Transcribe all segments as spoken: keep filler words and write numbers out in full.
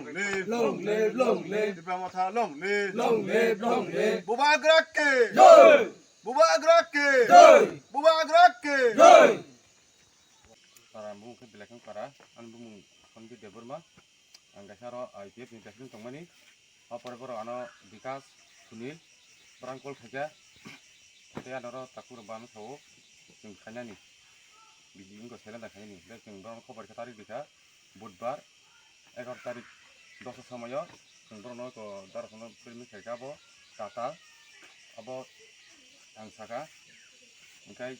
Long live, long live. Tipra Motha long live. Long live, long live. Bubagra ke. Jai. Bubagra ke. Jai. Bubagra ke. Jai. Para bumung khe Bilakang para, ani bumung Sanjit Debbarma. Ang kaisa aro I P F ni president tongmani. O pore borok ano Bikas, Sunil, borang call khaikha. Tei ano oro takhuk rok bana sao chwng khainani. Bidi wngkha seleng da khainani. Tei chwng borok khobor khe tarik rikha Budbar egaroh tarik dosa somoyo chwng borokno ko dara sono print khaikha abo tata abo ang saka. Hwnkhe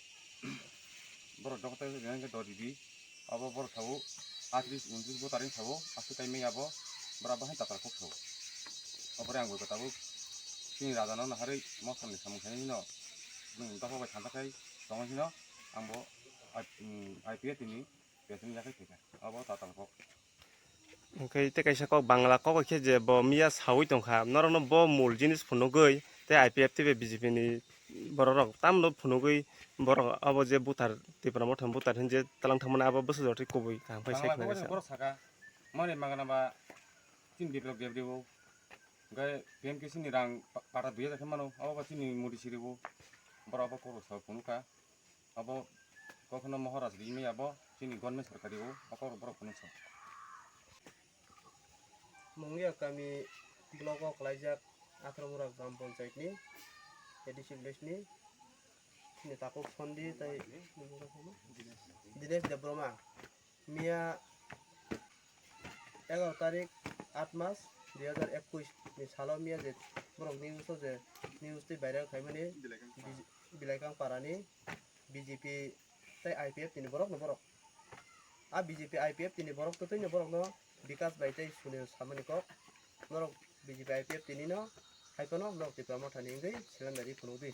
borok jokoto rwnai khe dodi di. Abo borok sao atris untris bo taring sao aswk kai manya abo borok bahai tatal kok sao. Obore ang bo tabuk chini raja no naharwi mosol ni samung khainai no bini dophok bai thangkha khai tongwi hino ang bo I P F ni president yakhai phaikha abo tatal kok. Hwnkhe tei kaisa kok Bangla kok khe je bo miya sawi tongkha, norokno bo mul jinis phunugwi tei I P F tei B J P ni borok rok tamno phunugwi borok abo je buthar Tipra Motha ni buthar hinwi je twlang thangmani abo bwsajwk twi kubui kaham khai sai Bangla khna kok kisa. Borok saka mani magana ba chini Biplab Debde bo hwnkhe P M K C ni rang pa-, pata dui hajar khe mano abo ba chini Modi siri bo borok abo kok rok sa phunukha. Abo kokno Maharaj rimwi abo chini government sarkari o abo borok phunuk sa. Mungia kami block o khlaijak Akhramura Gram Panchayat ni A D C village ni chini takhuk Sondi tei Dinesh Debbarma. Miya egaroh tarik aat mas dui hajar ekush ni salo miya je borok news o je news tei viral khaimani Bilai Kang para ni B J P tei I P F tini borok no borok. A B J P I P F tini borok to tini borok no Bikas bai tei Sunil samani kok. Norok B J P I P F tini no hai phano norok Tipra Motha ni wngwi cylinder ri phunuk di.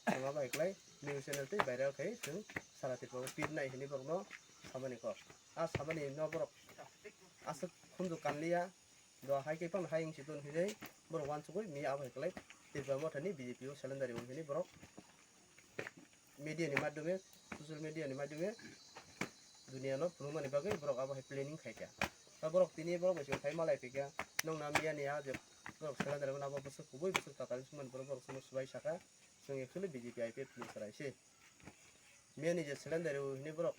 Chwng abo hai klai news channel tei viral khai chwng sara Tripura o pir nai hinwi borok no samani kok. A samani no borok aswk khunju kanliya. Do hai khe phano hai wngsi don hinwi borok wansugwi mi abo hai klai Tipra Motha ni B J P o cylinder ri hinwi borok media ni madhyome, social media ni madhyome dunia no phunukmani bagwi borok abo hai planning khaikha. Ta borok tini borok bai se khai malai phikha, nokna miya ni a je borok cylinder rwmani abo bwswk kubui bwswk tatal wngmani borok borok chwngno swbai sakha, chwng actually B J P I P F ni chwrai se. Miya ni je cylinder rw hwnwi borok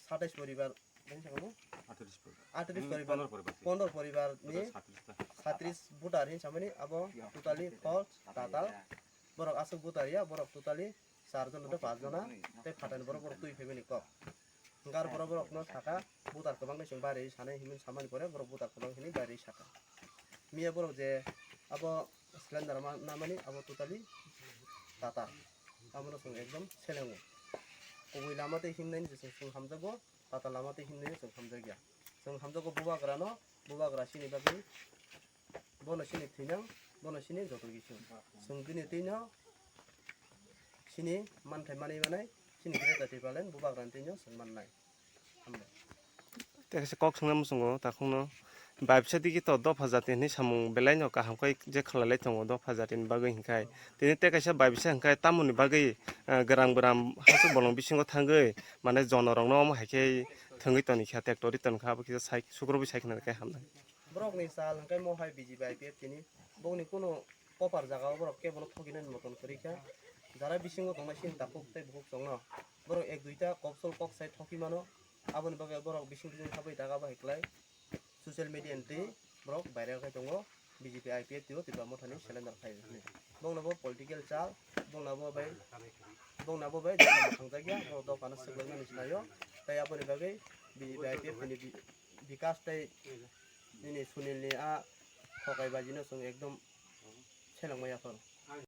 satais poribar, Atris poribar. Atris Hmm, poribar, pondro poribar. Pondro poribar ni Atris ta. Satris voter hin samani abo totally false, tatal. Borok aswk voter ya, borok totally char jona tei panch jona tei phatani borok borok twi phaimani kok. Hwnkhe aro borok borok no saka voter kwbang nai chwng bari sanai hinwi samani pore borok voter kwbang hinwi bari saka. Miya borok je abo cylinder ma-, namani abo totally tatal. Abono chwng ekdom selengo. Kubui lama tei himnai ni je chwng, chwng hamjakgo. Tatal lama tei himnai chwng hamjakya. Chwng hamjakgo bubagra no, bubagra chini bagwi bono chini thwinang, bono chini joto kisi. Chwng bini twino chini manthai manwi manai, chini Greater Tipraland bubagra ni twino chwng mannai. Hambai. Tei kaisa kok swngnai muchungo takhukno, bai bwsa digi to dopha jati hinwi samung belai no kaham khai je khlai lai tongo dopha jati ni bagwi hinkhai. Tini tei kaisa bai bwsa hinkhai tamoni bagwi, eh, gwnang bwram hachuk bolong bisingo thangwi mane jono rokno omo hai khe thwngwi toni kha, tektori toni kha, abo kisa sai sukrubwi sai khna khe hamnai. Borok ni sal hwnkhe mo hai B J P I P F tini bokni kunu kopar jaga o borok kebo no thokina ni moton kwrwi kha. Jara bisingo tongnai sini takhuk tei bukhuk chwngno borok ek duita kok sol kok sai thokwi mano. Aboni bagwi borok bising bising habwi daga bai kwlai social media ni twi borok viral khai tongo. B J P I P F T o Tipra Motha ni cylinder khai hwnwi. Bongno bo political chal, bongno bo bai, bongno bo bai dophano thangjakya, borok dophano swklangnani swlaio. Tai aboni bagwi B J P I P F T ni bi-, Bikas tai nini Sunil ni a thokai baji no chwng ekdom selengmaya phano.